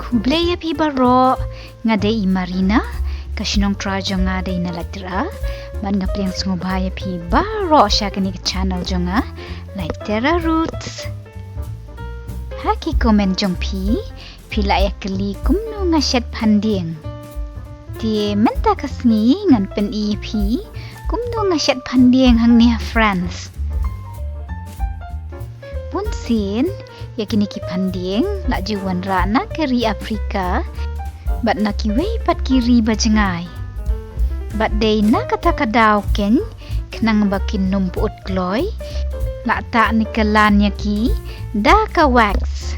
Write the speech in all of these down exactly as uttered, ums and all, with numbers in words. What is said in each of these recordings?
Khublei ïa phi baroh, nga dei i Marina, ka shnong trai jong nga dei na Laittyra, bad nga pdiang sngewbha ïa phi baroh sha kane ka channel jong nga, Laittyra Roots. Ha ki comment jong phi, phi la ïa kylli kumno nga shet phandieng. Te mynta ka sngi ngan pyni ïa phi kumno nga shet phandieng hangne ha France. Bun sien ïa kine ki phandieng la ju wanrah na ka ri Africa bad na kiwei pat ki ri ba jngai. Bad dei na kata ka daw keiñ khnang ba kin ym pyut kloi, la tah ne kylla ïa ki da ka wax.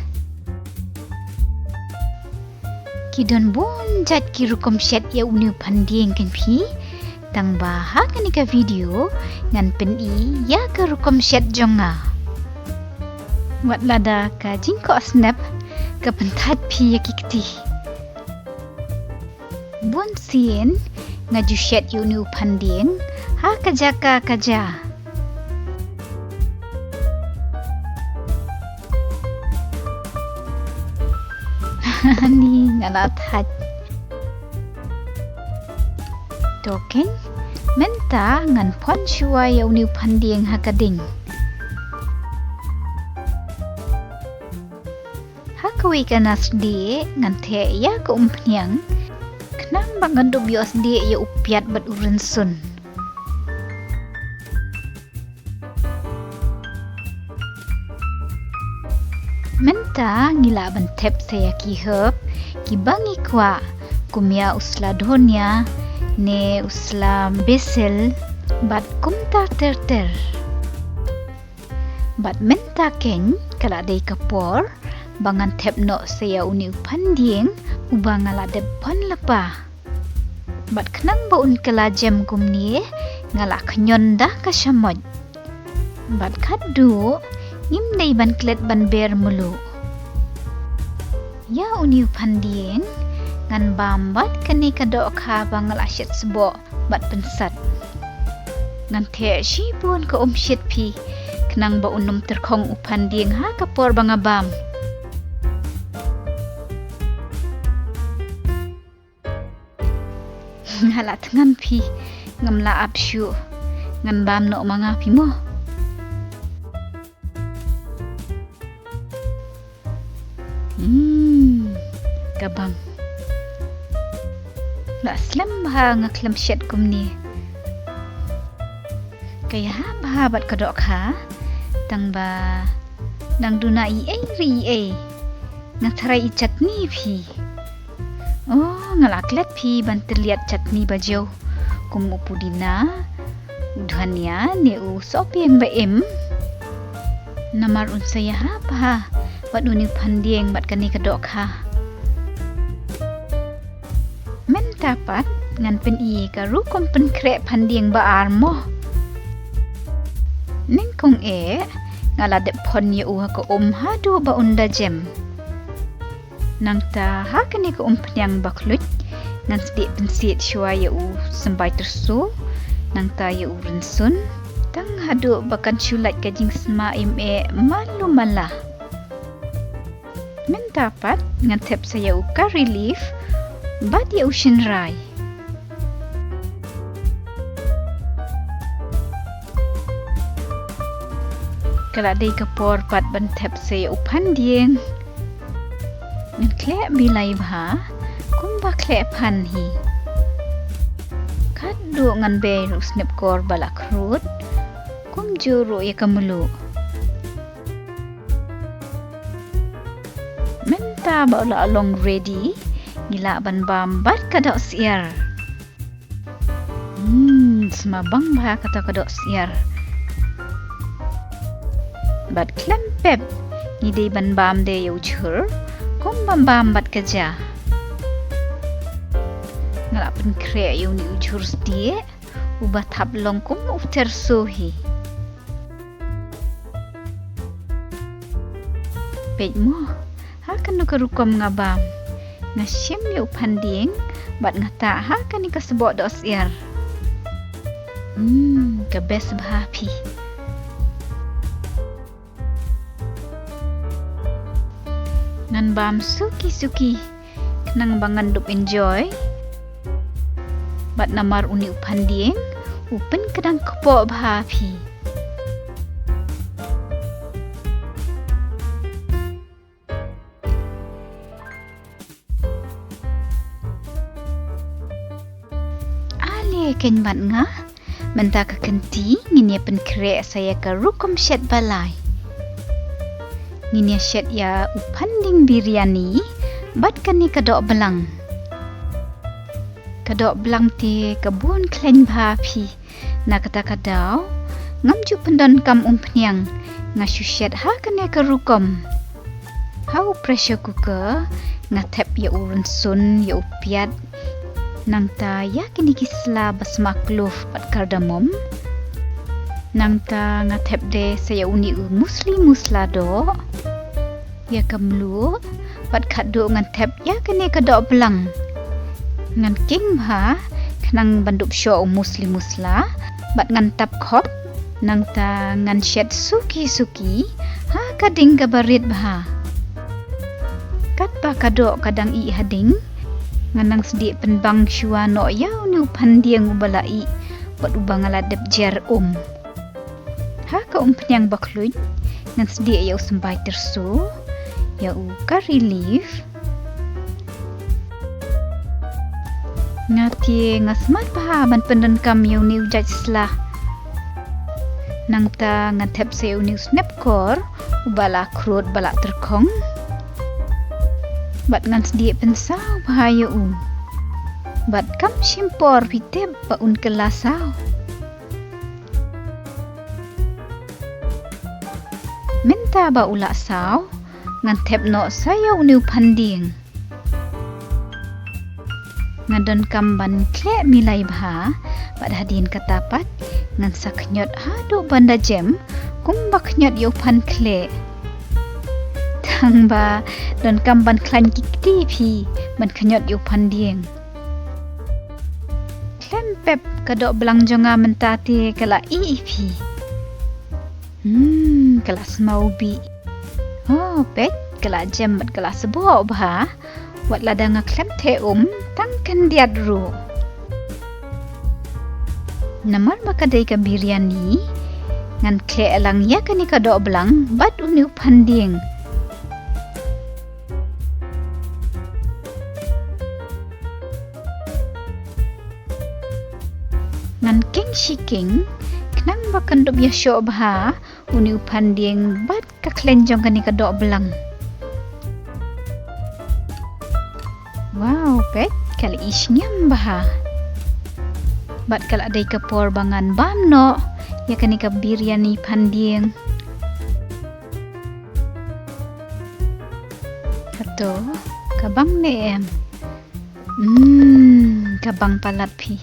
Ki don bun jait ki rukom shet ïa une u phandieng keiñ phi, tang ba ha kane ka video ngan pyni ïa ka rukom shet jong nga. Wat lada ka jingkoh snep ka pynthait phi ïa ki kti. Bun sien nga ju shet ïa une u phandieng ha ka jaka ka ja. Ni nga la thait. To keiñ, mynta ngan phon shuwa ïa une u phandieng ha ka ding. Ha kawei ka nasdieh ngan theh ïa ka umphniang, khnang ba ngan dup ïohsdieh ïa u piat bad u rynsun. Mynta ngi lah ban thep sa ïa ki herb kiba ngi kwah, kum ïa u sla dhonia ne u sla basil bad kumta ter ter. Bad mynta keiñ ka la dei ka por ba ngan thep noh sa ïa une u phandieng uba nga la dep phon lypa. Bad khnang ba un kylla jem kumne nga la khñiot da ka shamoit. Bad khatduh ngim dei ban klet ban ber mluh. Ïa une u phandieng ngan bam bad kane ka dohkha ba nga la shet sboh bad pynsat. Ngan theh shibun ka umshit phi, khnang ba un ym tyrkhong u phandieng ha ka por ba nga bam. Nga la thngan phi, ngam lah ap shuh, ngan bam noh ma nga phi mo. Hmm, ka bang. La slem bha nga khlem shet kumne. Ka ïahap bha bad ka dohkha, tang ba nang duna i ei ri i ei. Nga tharai i chutney phi. Oh, nga la klet phi ban tylliat chutney ba jew, kum u pudina, u dhania ne u sohpieng ba im. Namar un sa ïahap bha bad une u phandieng bad kane ka dohkha. Mynta pat ngan pyni ka rukom pynkhreh phandieng ba ar mo. Nyngkong eh nga la dep phon ïa u ha ka um haduh ba un da jem. Nangta ha kane ka umphniang ba khluit ngan sdieh pynsied shuwa ïa u symbai tyrso, nangta ïa u rynsun, tang haduh ba kan shu lait ka jingsma im eh malu mala. Mynta pat ngan thep sa ïa u curry leaf bad ïa u shynrai. Ka la dei ka por pat ban thep sa ïa u phandieng. Ngan khleh bilai bha kumba khleh phan hi. Khatduh ngan bei ruh u snep kor ba la khrut, kumjuh ruh ïa ka mluh. Mynta ba u la long ready, ngi lah ban bam bad ka doh syiar. Hmm, sma bang bha kata ka doh syiar. Bad khlem pep ngi dei ban bam de ïa u jhur, kum ban bam bad ka ja. Nga la pynkhreh ïa une u jhur sdieh, uba thap long kum u tyrso hi. Peit mo, ha kano ka rukom nga bam. Nga shim ïa u phandieng bad nga tah ha kane ka sboh doh syiar. Hmm, ka best bha phi. Ngan bam suki suki Nang ba ngan dup enjoy. Bad namar une u phandieng u pynkdang kpoh bha phi. Ale kein bad nga, mynta ka kynti ngin ïa pynkhreh sa ïa ka rukom shet ba lai. Ngin ïa shet ïa u phandieng biryani bad kane ka doh blang. Ka doh blang te ka bun khlaiñ bha phi. Na kata ka daw ngam ju pyndonkam umphniang, nga shu shet ha kane ka rukom. Ha u pressure cooker nga thep ïa u rynsun, ïa u piat, nangta ïa kine ki sla ba sma klove bad cardamom. Nangta nga thep de sa ïa une u musli musla doh, ïa ka mluh, bad khatduh ngan thep ïa kane ka doh blang. Ngan king bha khnang ban dup shoh u musli musla, bad ngan tap khop. Nangta ngan shet suki suki ha ka ding kaba rit bha. Katba ka doh ka dang ih ha ding, ngan nang sdieh pynbang shuwa noh ïa une u phandieng uba la ih bad uba nga la dep jer um. Ha ka umphniang ba khluit ngan sdieh ïa u symbai tyrso, ïa u curry leaf. Nga te nga smat bha ban pyndonkam ïa une u jait sla. Nangta ngan thep sa ïa une u snepkor uba la khrud ba la tyrkhong. Bad ngan sdieh pynsaw bha ïa u. Bad kam shim por phi tip ba un kylla saw. Mynta ba u la saw, ngan thep noh sa ïa une u phandieng. Nga donkam ban khleh milai bha, bad hadien kata pat ngan sa khñiot haduh ban da jem kumba khñiot ïa u phan khleh. Tang ba donkam ban khlaiñ ki kti phi ban khñiot ïa u phandieng. Khlem pep ka doh blang jong nga mynta te ka la ih ih phi. Hmm, ka la smaw bih. Oh, peit, ka la jem bad ka la sboh bha. Wat lada nga khlem theh um tang khyndiat ruh. Namar ba ka dei ka biryani, ngan khleh lang ïa kane ka doh blang bad une u phandieng. Ngan king shi king khnang ba kan dup ïa shoh bha une u phandieng bad ka khlaiñ jong kane ka doh blang. Wow, peit, ka la ih shngiam bha. Bad ka la dei ka por ba ngan bam noh ïa kane ka biryani phandieng. Hato ka bang ne em? Hmm, ka bang palat phi.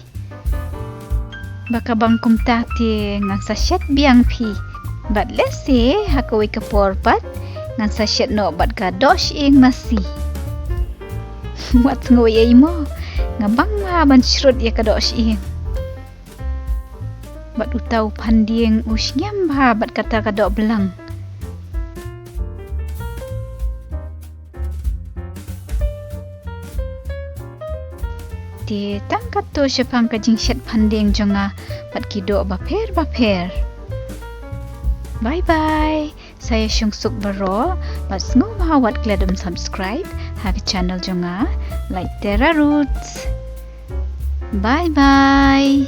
Ba ka bang kumta te ngan sa shet biang phi. Bad lehse ha kawei ka por pat ngan sa shet noh bad ka doh shyieng masi. Wat sngew ei mo, nga bang ma ban shrut ïa ka doh shyieng. Bad uta u phandieng u shngiam bha bad kata ka doh blang. Te tang katto shaphang ka jingshet phandieng jong nga bad ki doh bapher bapher. Bye bye. Sa ïa shong suk baroh bad sngewbha wat klet um subscribe ha ka channel jong nga, Light Terra Roots. Bye bye.